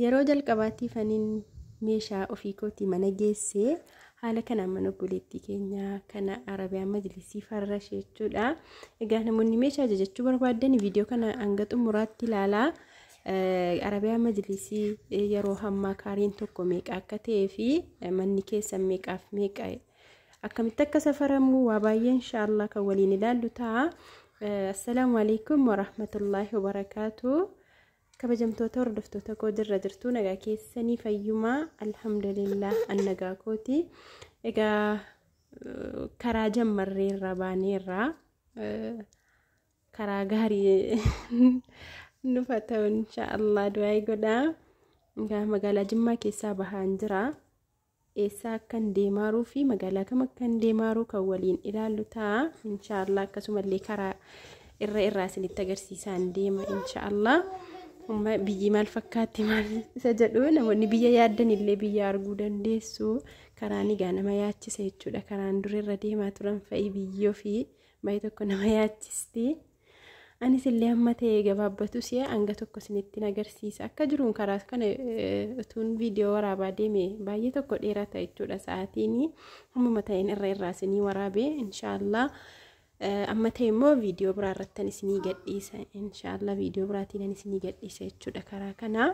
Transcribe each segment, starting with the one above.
Yeroo jalqabaatiif aniin meeshaa ofii kootii mana geessee haala kanaan mana obboleettii keenyaa kana Arabiyaa Majlisii farrashe jechuudha. Egaa namoonni meeshaa ajajachuu barbaadan viidiyoo kana hanga xumuraatti ilaalaa. Arabiyaa Majlisii yeroo hammaa kaariin tokko meeqa akka ta'ee fi manni keessan meeqaaf meeqa akkamitti akka safaramu waa baay'ee inshaallah kan waliin ilaallu ta'a. Assalaamu alaikum warahmatullaahi wabarakaatu. Kabajamtoota hordoftoota koo jirra jirtu nagaa keessanii fayyumaa alhamdulillah an nagaa kooti. Egaa karaa jammarreerra baaneerra karaa gaarii nufa ta'u inshaallah du'aa godhaa. Egaa magaalaa Jimmaa keessaa bahaan jira. Eessaa akkan deemaaruu fi magaalaa kam akkan deemaaruu kan waliin ilaallu ta'a inshaallah. Akkasumallee karaa irra irraa isinitti agarsiisaan deema inshaallah. Biyyi maal fakkaatti maal isa jedhu namoonni biyya yaaddan illee biyya arguu dandeessu. Karaan egaa nama yaachisa jechuudha. Karaan dura irra deemaa turan fa'i biyyoo fi baay'ee tokko nama yaachisti. Anis illee amma ta'e gabaabbatus hanga tokko isinitti agarsiisa. Akka jiruun karaa kana utuun viidiyoo waraabaa deeme baay'ee tokko dheerata jechuudha sa'aatiin. Hammuma ta'een irra irraa isinii waraabee inshaallah. Amma ta'e immoo viidiyoo biraa irrattan isinii gadhiisa inshaallah, viidiyoo biraatiin isinii gadhiisa jechuudha karaa kanaa.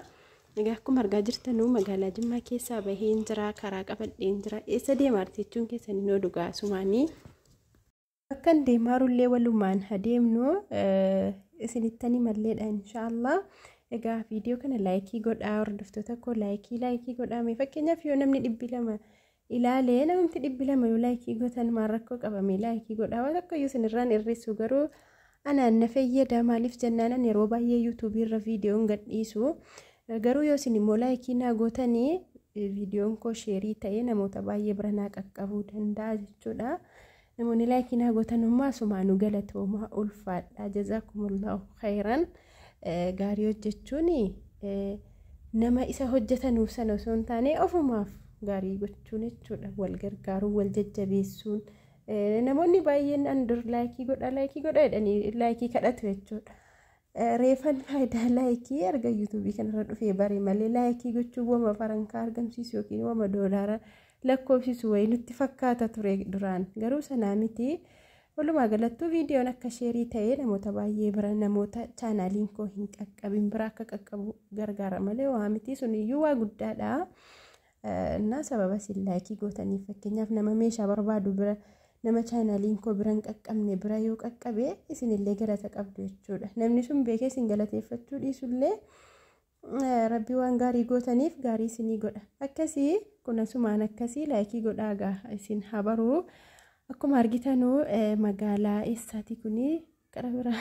Egaa akkuma argaa jirtanuu magaalaa Jimmaa keessaa baheen jira, karaa qabadheen jira. Eessa deemaa jechuun keessan inni dhugaa sumaanii. Akkan deemaarullee walumaan adeemnu isinittani malleedha inshaallah. Egaa viidiyoo kana laayikii godhaa hordoftoota koo, laayikii laayikii godhaa. Mee fakkeenyaaf yoo namni 200 ilaalee, namni 200 yoo laayikii gootan maal rakkoo qabame? Laayikii godhaa, waan tokko iyyuu isinirraan hir'isu, garuu anaan na fayyada. Maaliif jennaan ani yeroo baay'ee yuutuubii irra viidiyoon gadhiisu, garuu yoo isin immoo laayikii naa gootanii viidiyoon koo sheerii ta'ee namoota baay'ee bira naa qaqqabuu danda'a jechuudha. Namoonni laayikii naa gootan immoo asumaanuu galatoomaa, ulfaadha, jazaakumullahu khayran. Gaarii hojjechuun nama isa hojjetanuuf sana osoo hin taane ofumaaf gaarii gochuun jechuudha. Wal gargaaruun, wal jajjabeessuun. Namoonni baay'een an dur laayikii godha laayikii godha jedhanii laayikii kadhatu jechuudha. Reefan faayidaa laayikii erga yuutuubii kanarra dhufee bare malee laayikii gochuun wama farankaa argamsiisu yookiin wama doolaara lakkoofsisu wayii nutti fakkaata ture duraan, garuu sanaa miti. Walumaa galattuu viidiyoon akka sheerii ta'ee namoota baay'ee bira, namoota chaanaaliin koo hin qaqqabin bira akka qaqqabu gargaara malee waa miti, suniyyuu waa guddaadha. Innaa sababa isin laayikii gootaniif fakkeenyaaf nama meeshaa barbaadu bira, nama chaanaaliin koo bira hin qaqqabne bira yoo qaqqabe isinillee galata qabdu jechuudha. Namni sun beekee isin galateeffachuu dhiisullee rabbi waan gaarii gootaniif gaarii isinii godha. Akkasii kun asumaan akkasii laayikii godhaa gaa isin habaruu. Akkuma argitanuu magaalaa eessaati kuni? Qara biraa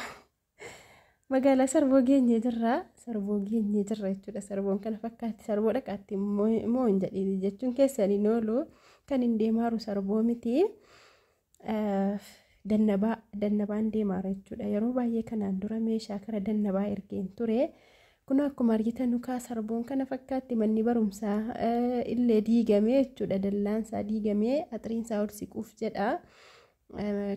magaalaa Sarboo geenyee jirra. Sarboo geenyee jirra jechuudha. Sarboon kana fakkaatti. Sarboo dhaqaatti immoo hin jedhin jechuun keessan hin oolu. Kan hin deemaaru Sarboo miti. Dannabaa dannabaan deemaara jechuudha. Yeroo baay'ee kanaan dura meeshaa kara dannabaa ergeen ture. Kun akkuma argitan kaa Sarboon kana fakkaatti, manni barumsaa illee diigamee jechuudha. Dallaan isaa diigamee axiriin isaa ol siquuf jedha.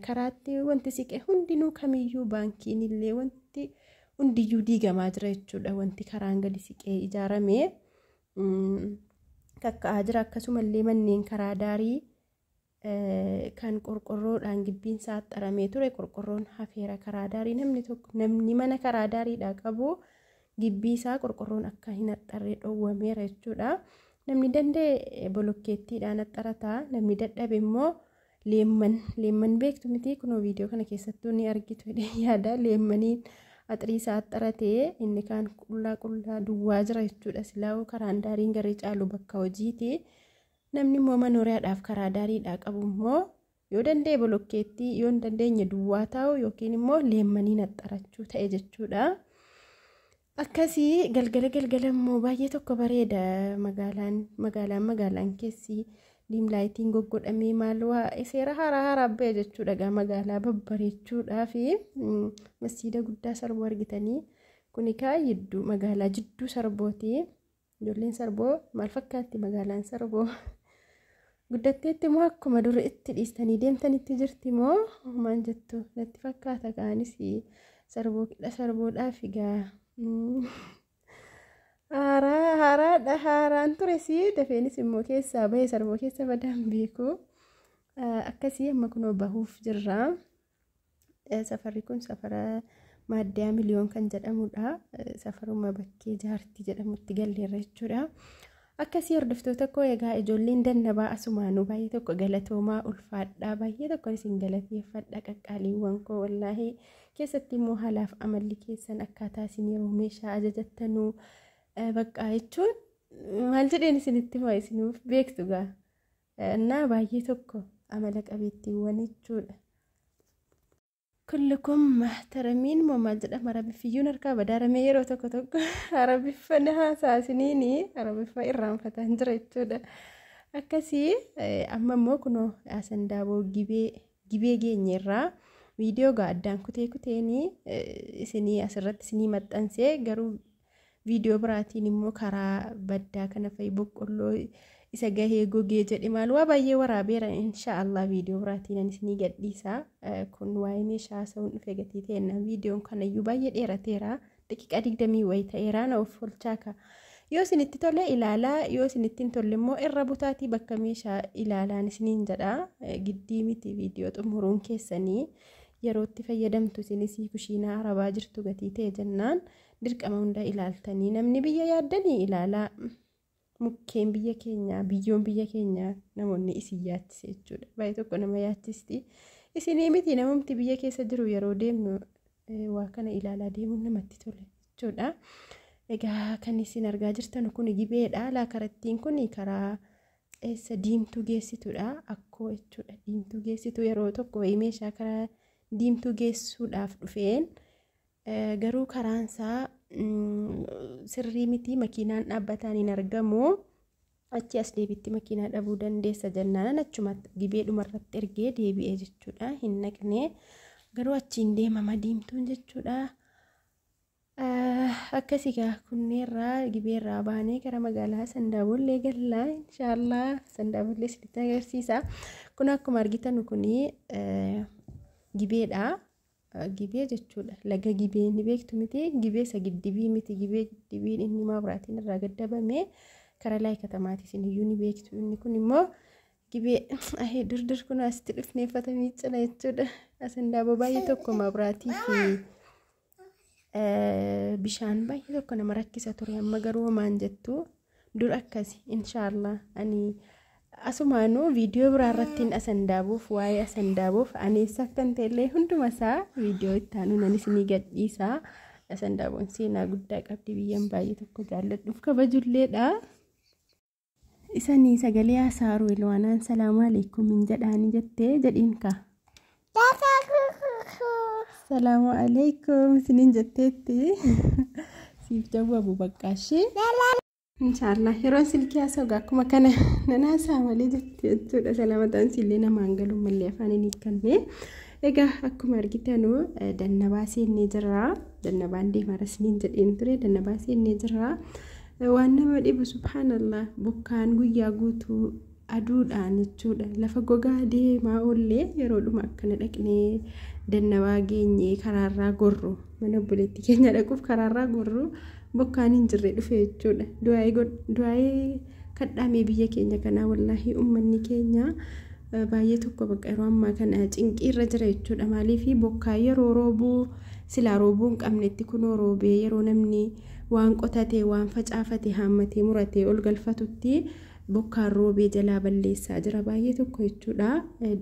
Karaatti wanti siqe hundinuu kamiyyuu baankiin illee wanti hundiyyuu diigamaa jira jechuudha. Wanti karaan gadi siqee ijaarame kakka'aa jira. Akkasumallee manneen karaa daarii kan qorqorroodhaan gibbiin isaa axxaramee ture qorqorroon hafeera karaa daarii. Namni tokko namni mana karaa daariidhaa qabu gibbii isaa qorqorroon akka hin axxarree dhoowwameera jechuudha. Namni danda'e bolokkeettiidhaan axxarata. Namni dadhabe immoo leemman, leemman beektu miti? Kunoo viidiyoo kana keessattuu ni argitu jedhee yaada. Leemmaniin axirii isaa axxaratee inni kaan qullaa qullaa duwwaa jira jechuudha. Silaa'uu karaan daariin garee caalu bakka hojiiti. Namni immoo manooriyaadhaaf karaa daariidhaa qabu immoo yoo danda'e bolokkeettii, yoo hin dandeenye duwwaa taa'u yookiin immoo leemmaniin axxarachuu ta'e jechuudha. Akkasii galgala galgala immoo baay'ee tokko bareeda magaalaan magaalaan magaalaan keessi diim laayitiin goggodhamee maal waa seera haaraa haaraa ba'e jechuudha gaa magaalaa babbareechuudhaa fi masjiida guddaa Sarboo argitanii kuni kaa jidduu magaalaa jidduu Sarbooti. Ijoolleen Sarboo maal fakkaatti? Magaalaan Sarboo guddatteetti moo akkuma dura itti dhiistanii deemtanitti jirti moo maal jettu? Natti fakkaata kaanis Sarboodhaaf egaa haaraa haaraa Dafaan tures, dafeenis immoo keessaa bahee sarboo keessa badaan beeku. Akkasii amma kunoo bahuuf jirra. Safarri kun safara Maaddiyaa Miliyoon kan jedhamudha. Safaruma bakkee Jaartii jedhamutti galleerra jechuudha. Akkasii hordoftoota koo, egaa ijoolleen Dannabaa asumaanuu baay'ee tokko galatoomaa, ulfaadhaa, baay'ee tokko isin galateeffadha qaqqaaliiwwan koo. Wallaahi keessatti immoo haalaaf amalli keessan, akkaataa isin yeroo meeshaa ajajattanuu, baqqaa jechuun maal jedheen isinitti hima, isinuuf beektu gaa. Innaa baay'ee tokko amala qabeettiiwwan jechuudha. Kullukum mahtaramiin moo maal jedhama, Arabiffiyyuun harkaa badaaramee yeroo tokko tokko Arabiffa na haasaasiniini Arabiffa irraanfataan jira jechuudha. Akkasii amma immoo kunoo Asandaaboo Gibee geenyeerraa. Viidiyoo gaa addaan kutee kuteenii isinii asirratti isinii maxxansee, garuu viidiyoo biraatiin immoo karaa baddaa kana fa'i boqqolloo isa gahee gogee jedhe maal waa baay'ee waraabeera. Inshaallah viidiyoo biraatiin ani isinii gadhiisa. Kun waa'ee meeshaa haasa'uun dhufe gatii ta'enna, viidiyoon kanayyuu baay'ee dheerateera, daqiiqaa 20 wayi ta'eera. Na of olchaa ka. Yoo isinitti tole ilaalaa, yoo isinitti hin tolle immoo irra butaatii bakka meeshaa ilaalaan isiniin jedha. Giddii miti viidiyoo xumuruun keessanii, yerootti fayyadamtu isinis kushiinaa Arabaa jirtu gatii ta'e jennaan dirqama hunda ilaaltanii, namni biyya yaaddanii ilaalaa. Mukkeen biyya keenyaa, biyyoon biyya keenyaa namoonni isin yaachise jechuudha. Baay'ee tokko nama yaachisti. Isinii miti, namumti biyya keessa jiru yeroo deemnu waa kana ilaalaa deemuun namatti tola jechuudha. Egaa kan isin argaa jirtan kun Gibeedha. Laakarattiin kun karaa eessa Diimtuu geessitudha. Akkoo jechuudha. Diimtuu geessitu. Yeroo tokko wayii meeshaa karaa Diimtuu geessuudhaaf dhufeen, garuu karaansaa sirrii miti, makiinaan dhaabbataan hin argamu. Achi as deebitti makiinaa dhabuu dandeessa jennaan achuma Gibee dhumarratti ergee deebi'ee jechuudha. Hin naqne, garuu achiin deemama Diimtuun jechuudha. Akkasii gaa kunneerraa Gibeerraa baanee gara magaalaa Sandaabollee gallaa, inshaallah Sandaabollee isinitti agarsiisa. Kun akkuma argitan kuni Gibeedha. Gibee jechuudha. Laga Gibee ni beektu miti. Gibee isa giddibii miti. Gibee giddibiin inni maabiraatiin irraa gaddabame karaa laayii katamaati, isin iyyuu ni beektu. Inni kun immoo Gibee ahee durdur kun asitti dhufnee uffata miiccana jechuudha. Asandaaboo baay'ee tokko maabiraatii fi bishaan baay'ee tokko nama rakkisa ture. Amma garuu homaan jettu, dur akkasi. Inshaallah ani asumaanuu viidiyoo biraa irrattiin Asandaabuuf, waa'ee Asandaabuuf ani eessa akkan ta'ellee hunduma isaa viidiyoo itti aanu nan isinii gadhiisa. Asandaaboon seenaa guddaa qabdi, biyyan baay'ee tokko jaalladhuuf kabajulleedha. Isanii sagalee haasaaru ilwaanaan salaamu alaikum hin jedhaani jettee jedhiin ka. Salaamu alaikum isiniin jetteetti siif jawwabu baqqaashee. Inshaallah yeroon silkii haasa'u akkuma kana nan haasa'a malee jetti jechuudha. Salaamataan sillee namaan galu malee afaan hin hiikkanne. Egaa akkuma argitanu Dannabaa seennee jirra. Dannabaan deemaa isiniin jedheen ture, Dannabaa seennee jirra. Waan nama dhibu, subhaanallah, bokkaan guyyaa guutuu aduudhaan jechuudha. Lafa gogaa deemaa oollee yeroodhuma akkana dhaqnee Dannabaa geenyee karaarraa gorru, mana obboleettii keenya dhaquuf karaarraa gorru, bokkaan hin jirre dhufe jechuudha. Du'aayee kadhaamee biyya keenya kanaa, wallaahi uummanni keenya baay'ee tokko bakka yeroo ammaa kana cinqiirra jira jechuudha. Maaliif bokkaa yeroo roobuu silaa roobuu hin qabnetti kunoo roobee, yeroo namni waan qotate, waan facaafate haammatee muratee ol galfatutti bokkaan roobee jalaa balleessaa jira baay'ee tokko jechuudha.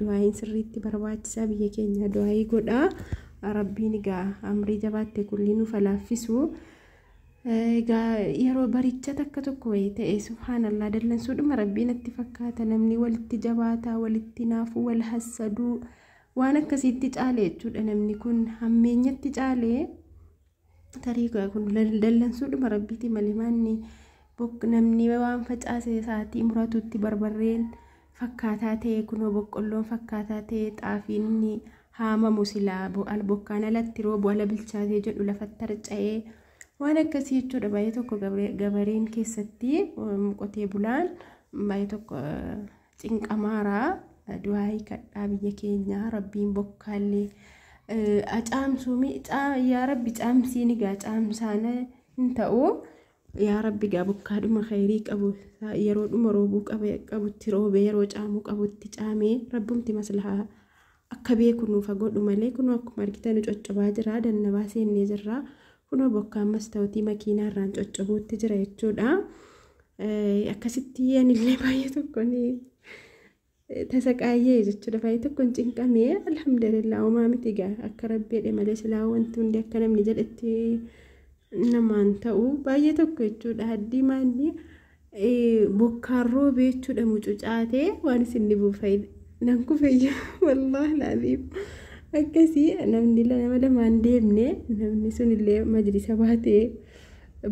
Du'aayiin sirriitti barbaachisaa biyya keenya, du'aayii godhaa. Rabbiin egaa amrii jabaatte kulli nuuf laaffisu. Egaa yeroo baricha takka tokko wayii ta'e, subhaanallah, dallansuudhuma Rabbiin natti fakkaata, namni walitti jabaataa, walitti naafuu, wal hassaduu, waan akkasiitti caale jechuudha. Namni kun hammeenyatti caale. Tarii kun dallansuudhuma Rabbiiti malee maanni namni waan facaase isaatii muratutti barbarreen fakkaataa ta'e, kunoo boqqolloon fakkaataa ta'e, xaafiin inni haamamu silaa bokkaan alatti roobu ala bilchaatee jedhu lafatti harca'ee, waan akkasii jechuudha. Baay'ee tokko gabareen keessatti qotee bulaan baay'ee tokko cinqamaaraa. Du'aayii kadhaa biyya keenyaa, Rabbiin bokkaallee caamsuu, yaa Rabbi caamsiin egaa caamsaan hin ta'u. Yaa Rabbi gaa bokkaadhuma khayrii qabu yeroodhuma roobuu qabutti roobee yeroo caamuu qabutti caamee rabbumti maslahaa akka beeku nuuf godhu malee kunoo akkuma argitan coccobaa jira, dannabaa seennee jirra. Kunoo bokkaan mastaawotii makiinaarraan coccobuutti jira jechuudha. Akkasitti anillee baay'ee tokkoon tasaqaayyee jechuudha. Baay'ee tokkoon cinqamee alhamdulillah homaa miti gaa akka rabbi jedhe malee silaa wanti hundi akka namni jedhetti namaan ta'u baay'ee tokko jechuudha. Haddii maalli bokkaan roobee jechuudha mucucaatee waan isin dhibu nan kufeyya wallaahi laaziim. Akkasii namni nama lamaan deemne namni sunillee majlisa baatee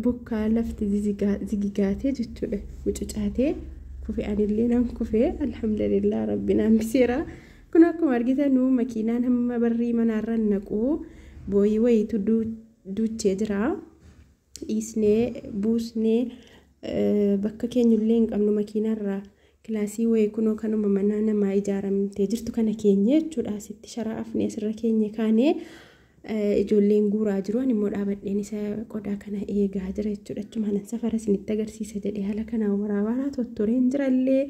bokkaa lafti zigigaatee jechuudha mucucaatee kufe anillee nan kufe alhamdulillah rabbi naan biseera. Kun akkuma argitan makiinaan hamma barrii manaarra naqu booyii wayiitu duuchee jira. Dhiisnee buusnee bakka keenyullee hin qabnu makiinaarraa kilaasii wayii kunoo kanuma mana namaa ijaaramtee jirtu kana keenya jechuudha. Asitti sharaa afnee asirra keenya kaanee ijoolleen guuraa jiru. Ani immoo dhaabadheen isa qodaa kana eegaa jira jechuudha. Achumaan safara isinitti agarsiisa jedhee haala kanaan waraabaa tottoreen jirallee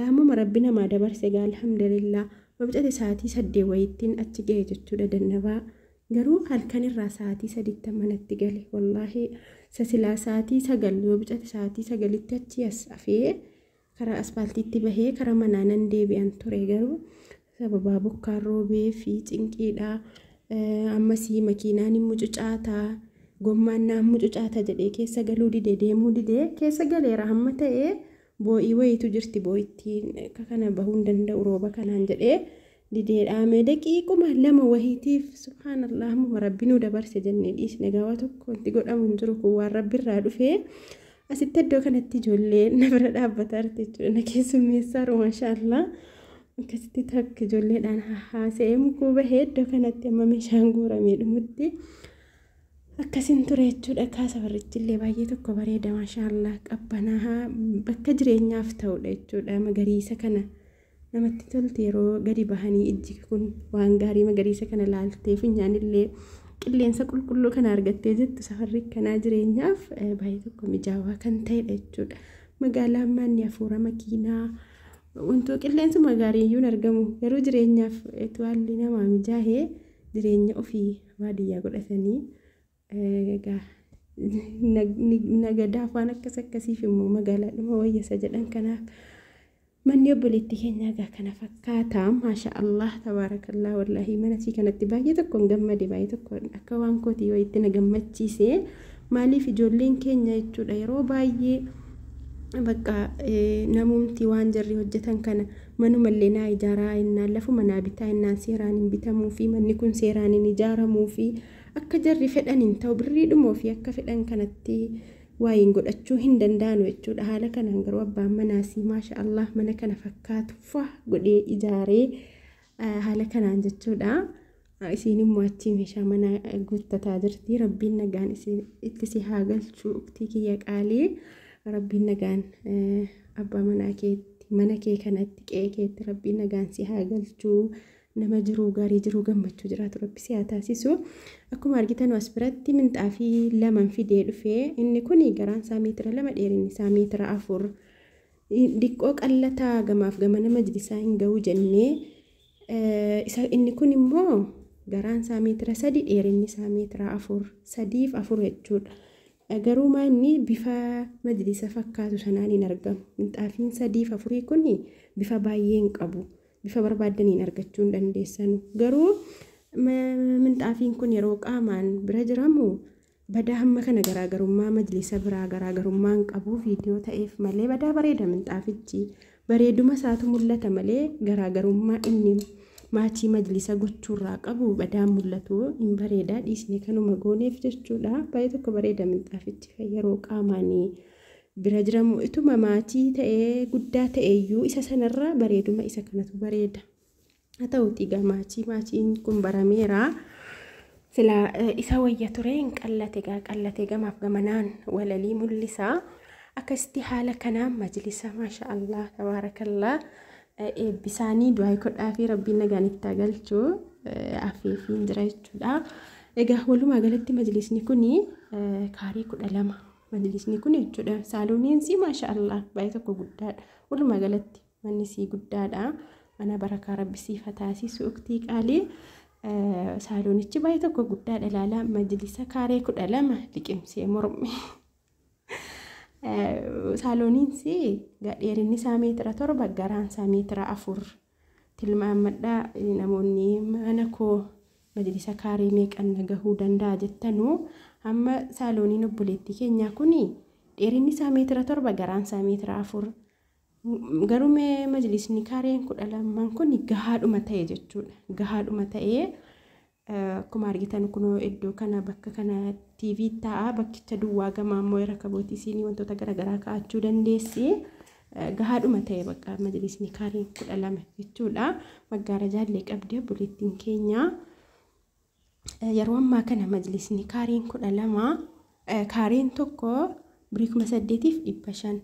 ammuma rabbi namaa dabarse egaa alhamdulillah. Mabcate sa'aatii 8 wayittiin achi ga'e jechuudha dannabaa. Garuu halkan irraa sa'aatii 3tti manatti gale. Wallaahi sasilaa sa'aatii 9 yoo bicate sa'aatii 9tti achi as afee karaa aspaaltiitti bahee karaa manaa nan deebi'an ture garuu sababaa bokkaan roobee fi cinqiidha. Ammasii makiinaan hin mucucaataa gommaan naan mucucaata jedhee keessa galuu didee deemuu didee keessa galeera hamma ta'ee boo'ii wayiitu jirti boo'ittiin akka kana bahuu hin danda'u rooba kanaan jedhee didee dhaamee daqiiquma 2 wayiitiif subhaanallah ammuma rabbi nuu dabarse jennee dhiisne gaawaa tokko wanti godhamu hin jiru kun waan rabbi irraa dhufee. Asitti iddoo kanatti ijoollee na bira dhaabbataa jirti jechuudha na keessummeessaa maashaallah. Akkasitti takka ijoolleedhaan haasa'ee mukuu bahee iddoo kanatti amma meeshaan guuramee dhumutti akkasiin ture jechuudha. Safarrichi illee baay'ee tokko bareeda maashaallah qabbanaa bakka jireenyaaf ta'udha jechuudha. Magariisa kana namatti tolti yeroo gadi bahanii ijji kun waan gaarii magariisa kana laaltee funyaan illee qilleensa qulqulluu kana argattee jettu safarri kanaa jireenyaaf baay'ee tokko mijaawaa kan ta'edha jechuudha. Magaalaan manni hafuura makiinaa wantoota qilleensuma gaarii iyyuu hin argamu garuu jireenyaaf haalli namaa mijaahee jireenya ofii baadiyyaa godhatanii egaa nagadaaf waan akkas akkasiif immoo magaalaadhuma wayyasa jedhan kanaaf manni obboleettii keenyaa egaa kana fakkaata. Maasha Allah tabaarakallah wallaahi mana sii kanatti baay'ee tokkoon gammade baay'ee tokko akka waan kootii wayiitti na gammachiise. Maaliif ijoolleen keenya jechuudha yeroo baay'ee bakka namumti waan jarri hojjetan kana manumallee naa ijaaraa innaan lafuma naa bitaa innaan seeraan hin bitamuu fi manni kun seeraan hin ijaaramuu fi akka jarri fedhan hin ta'u birriidhumoo fi akka fedhan kanatti waa'een godhachuu hin danda'anu jechuudha. Haala kanaan garuu abbaan manaasii maasha Allah mana kana fakkaatu fa godhee ijaaree haala kanaan jechuudha. Isiin immoo achii meeshaa mana guuttataa jirti. Rabbiin nagaan itti si haa galchu uktii kiyya qaalii. Rabbiin nagaan abbaa manaa keetti mana kee kanatti qe'ee keetti rabbiin nagaan si haa galchu. Nama jiruu gaarii jiruu gammachuu jiraatu rabbi si haa taasisu. Akkuma argitan as biratti minxaafii 2 fidee dhufee inni kun garaan isaa meetira 2 dheerinni isaa meetira 4 diqqoo qallataa gamaaf gamana majlisaa hin ga'u jennee isa inni kun immoo garaan isaa meetira 3 dheerinni isaa meetira 4 3 fi 4 jechuudha. Garuu manni bifa majlisa fakkaatu sanaan hin argamu. Minxaafiin 3 fi 4 kun bifa baay'ee hin qabu. Bifa barbaadaniin argachuu hin dandeessanu. Garuu minxaafiin kun yeroo qaamaan bira jiramu badaa hamma kana garaagarummaa majlisa biraa garaagarummaa hin qabu viidiyoo ta'eef malee badaa bareeda minxaafichi. Bareeduma isaatu mul'ata malee garaagarummaa inni maachii majlisa gochuurraa qabu badaa mul'atu hin bareeda dhiisne kanuma gooneef jechuudha. Baay'ee tokko bareeda minxaafichi yeroo qaamaanii bira jiramu ituma maatii ta'ee guddaa ta'eyyuu isa sanarra bareeduma isa kanatu bareeda. Haa ta'uutii egaa maatiin kun barameera. Silaa isa wayya ture hin qallate egaa qallate gamaaf gamanaan walalii mul'isa. Akkasitti haala kanaan majlisa maasha Allah tabaarakallah eebbisaanii du'aa godhaa fi rabbiin nagaan itti haa galchu afeefiin jira jechuudha. Egaa walumaa galatti majlisni kun kaarii 12 Majlisni kun jechuudha. Saalooniinsi maasha Allah baay'ee tokko guddaadha. Walumaa galatti manni sii guddaadha. Mana barakaa rabbi siif haa taasisu uktii qaalii. Saaloonichi baay'ee tokko guddaadha ilaalaa majlisa kaaree 12 liqimsee morme. Saalooniinsi dheerinni isaa meetira 7 garaan isaa meetira 4 tilmaamadhaa namoonni mana koo majlisa kaaree meeqan na gahuu danda'a jettanuu amma saalooniin obboleettii keenyaa kun dheerinni isaa meetira 7 garaan isaa meetira 4 garuu mee majlisni kaareen 12 kun gahaadhuma ta'e jechuudha. Gahaadhuma ta'ee akkuma argitan kunoo iddoo kana bakka kana TV taa'a bakkicha duwwaa gamaa immoo rakabootii siinii wantoota garaagaraa kaa'achuu dandeessi. Gahaadhuma ta'e bakka majlisni kaareen 12 jechuudha. Maggaarajaallee qabdi obboleettiin keenya. Yeroo ammaa kana majlisni kaareen 12 kaareen tokko birrii 8500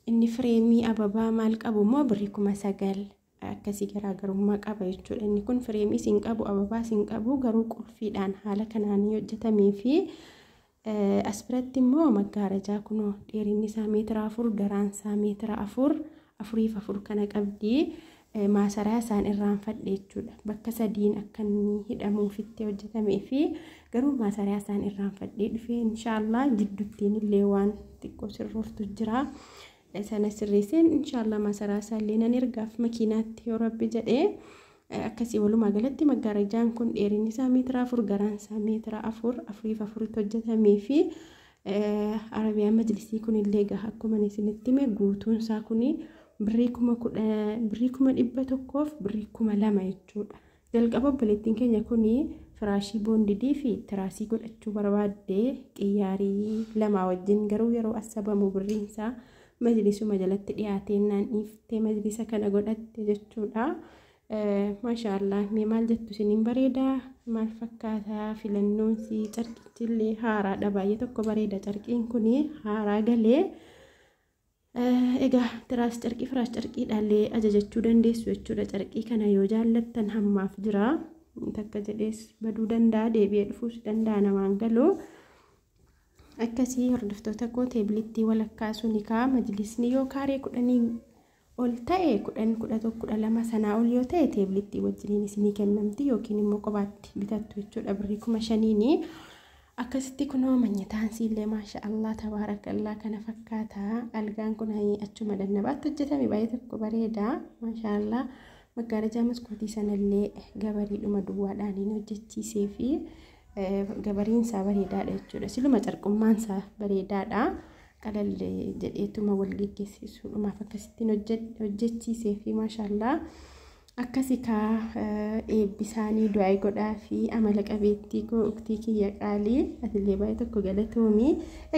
inni fireemii ababaa maal qabu immoo birrii 9000 akkasii garaagarummaa qaba jechuudha. Inni kun fireemii siin qabu ababaa siin qabu garuu qulfiidhaan haala kanaan hojjetamee fi as biratti immoo maggaarajaa kunoo dheerinni isaa meetira 4 garaan isaa meetira 4 afuriif 4 kana qabdi. Maasaraa isaan irraanfadhe jechuudha. Bakka sadiin akka inni hidhamuufitti hojjetamee fi garuu maasaraa isaan irraanfadhee dhufee inshaallah jidduttiin illee waan xiqqoo sirrooftu jira. Sana sirreesseen inshaallah maasaraa isaallee nan ergaaf makiinaatti yoo rabbi jedhee akkasii walumaa galatti maggaarajaan kun dheerinni isaa meetira 4 garaan isaa meetira 4 afuriif 4tti hojjetamee fi Arabiyaan majlisii kun illee gaha akkuma isinitti hime guutuun isaa kun birrii 100,000 fi birrii 2000 jechuudha. Jalqaba obboleettiin keenya kun firaashii boondidii fi tiraasii godhachuu barbaadde qiyyaarii 2 wajjin garuu yeroo asabamu birriin isaa majlisuma jalatti dhiyaateen naan dhiiftee majlisa kana godhatte jechuudha. Maashaallah mee maal jettu isiniin bareedaa maal fakkaataa filannoon si carqichi illee haaraadha baay'ee tokko bareeda carqiin kun haaraa galee. Egaa tiraas carqii firaash carqiidhaallee ajajachuu dandeessu jechuudha. Carqii kana yoo jaallattan hammaaf jira. Takka jedhees baduu danda'a deebi'ee dhufuus danda'a namaan galu. Akkasii hordoftoota koo teebilittii walakkaa suni kaa majlisni yoo kaaree 10 ol ta'e 10 11 12 sanaa ol yoo ta'e teebilittii wajjiniin isinii kennamti yookiin immoo kophaatti bitattu jechuudha birrii 5000. Akkasitti kunoo manyataan siillee maasha Allah tabaarakallaa kana fakkaata. Algaan kun achuma dannabaatti hojjetame baay'ee tokko bareeda maasha Allah. Maggaarajaa maskootii sanallee gabariidhuma duwwaadhaan hin hojjechiisee fi gabariin isaa bareedaadha jechuudha. Siluma carqummaan isaa bareedaadha. Qalallee jedheetuma wal geggeessisuudhumaaf akkasittiin hojjechiisee fi maasha Allah. Akkasi kaa eebbisaanii du'aa godhaa fi amala qabeettii koo uktii kiyya qaalii atillee baay'ee tokko galatoomi.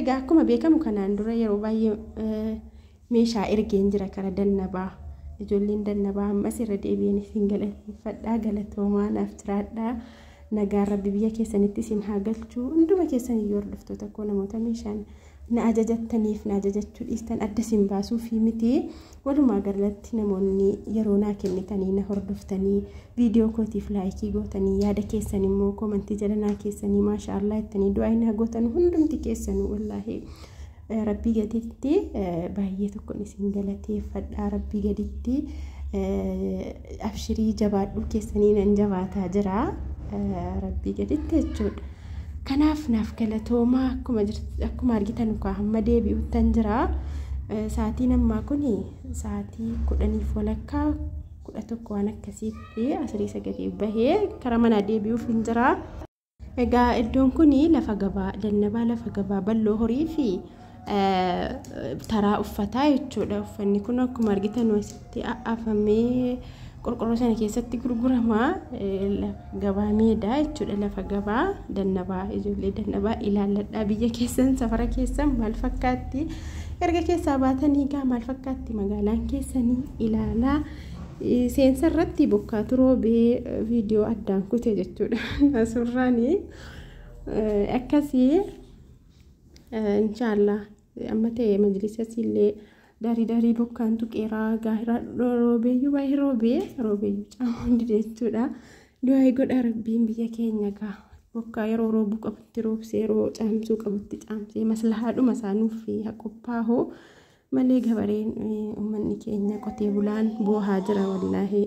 Egaa akkuma beekamu kanaan dura yeroo baay'ee meeshaa ergeen jira kara dannabaa. Ijoolleen dannabaa ammas irra deebi'een isin galateeffadhaa galatoomaa naaf jiraadhaa. Nagaan rabbi biyya keessanitti isin haa galchu. Hunduma keessan iyyuu hordoftoota koo namoota meeshaan na ajajattaniif na ajajachuu dhiistan adda isin baasuu fi miti. Walumaa galatti namoonni yeroo naa kennitanii na hordoftanii viidiyoo kootiif laayikii gootanii yaada keessan immoo koomantii jala naa keessanii maasha Allah jettanii du'aa naa gootan hundumti keessanuu wallaahi rabbii gaditti baay'ee tokkoon isin galateeffadhaa rabbii gaditti abshirii jabaadhuu keessanii nan jabaataa jira rabbii gaditti jechuudha. Kanaaf naaf galatoomaa akkuma argitan kaa hamma deebi'uttan jira. Sa'aatiin ammaa kun sa'aatii 10:15 11 waan akkasiitti asirii sagalee bahee karaa manaa deebi'uuf hin jira. Egaa iddoon kun lafa gabaa dannabaa lafa gabaa bal'oo horii fi taraa uffataa jechuudha. Uffanni kun akkuma argitan asitti afamee qorqorroo sana keessatti gurgurama. Gabaa meedaa jechuudha. Lafa gabaa dannabaa ijoollee dannabaa ilaalladhaa biyya keessan safara keessan maal fakkaatti erga keessaa baatanii egaa maal fakkaatti magaalaan keessanii ilaalaa. Seensa irratti bokkaatu roobee viidiyoo addaan kute jechuudha. Suuraan akkasii inshaallah amma ta'e majlisa illee darii darii bokkaan tuqeeraa gaara roobeeyyuu baay'ee roobeeyyuu caamuun dide jechuudha. Du'aa godha rabbiin biyya keenya gaa Bokkaa yeroo roobuu qabutti roobsee, yeroo caamsuu qabutti caamsee, maslahaadhuma isaanuuf qophaa'u malee gabareen uummanni keenya qotee bulaan boohaa jira wallaahi.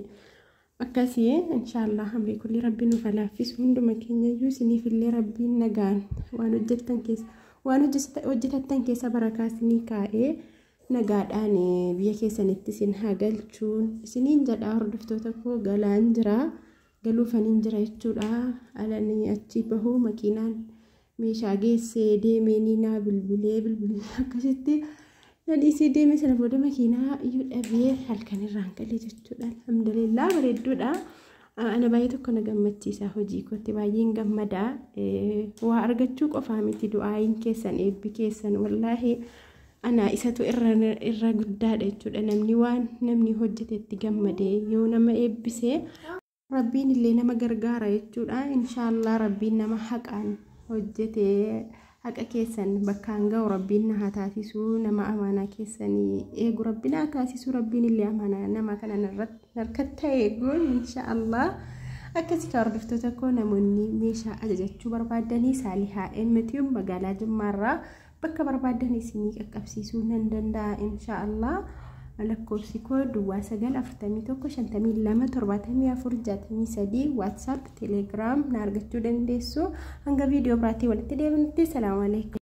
Akkasii inshaallah amrii kulli rabbiin nuuf laaffisu hunduma keenya iyyuu. Isiniifillee rabbiin nagaan waan hojjettan keessa, waan hojjetattan keessa barakaa isinii kaa'ee nagaadhaan biyya keessanitti isin haa galchuun isiniin jedha. Hordoftoota koo, galaan jira, galuufaniin jira jechuudha. Alanii achi bahuu makiinaan meeshaa geessee deemeenii naa bilbilee bilbilee akkasitti na dhiisee deeme. Sana booda makiinaa iyyuu dhabee halkan irraan galee jechuudha. Alhamdulillah, bareedduudha. Ana baay'ee tokko na gammachiisa, hojii kootti baay'een gammadaa. Waa argachuu qofaa miti, du'aayin keessan, eebbi keessan wallaahi ana isatu irra guddaadha jechuudha. Namni waan namni hojjetetti gammadee yoo nama eebbisee, rabbiin illee nama gargaara jechuudha. Inshaallah rabbiin nama haqaan hojjetee haqa keessan bakkaan ga'u rabbiin na haa taasisu. Nama amaanaa keessanii eegu rabbiin haa taasisu. Rabbiin illee amaanaa nama kana harkatti eeguun inshaallah. Akkasii kan hordoftoota koo, namoonni meeshaa ajajachuu barbaadanii Saalihaa Emmetiyuun magaalaa Jimmaarraa bakka barbaadan isinii qaqqabsiisuu nan danda'a inshaallah. Lakkoofsi koo 09 41 52 74 63, WhatsApp, Telegram na argachuu dandeessu. Hanga viidiyoo biraatii walitti deebinutti, salaamu alaikum.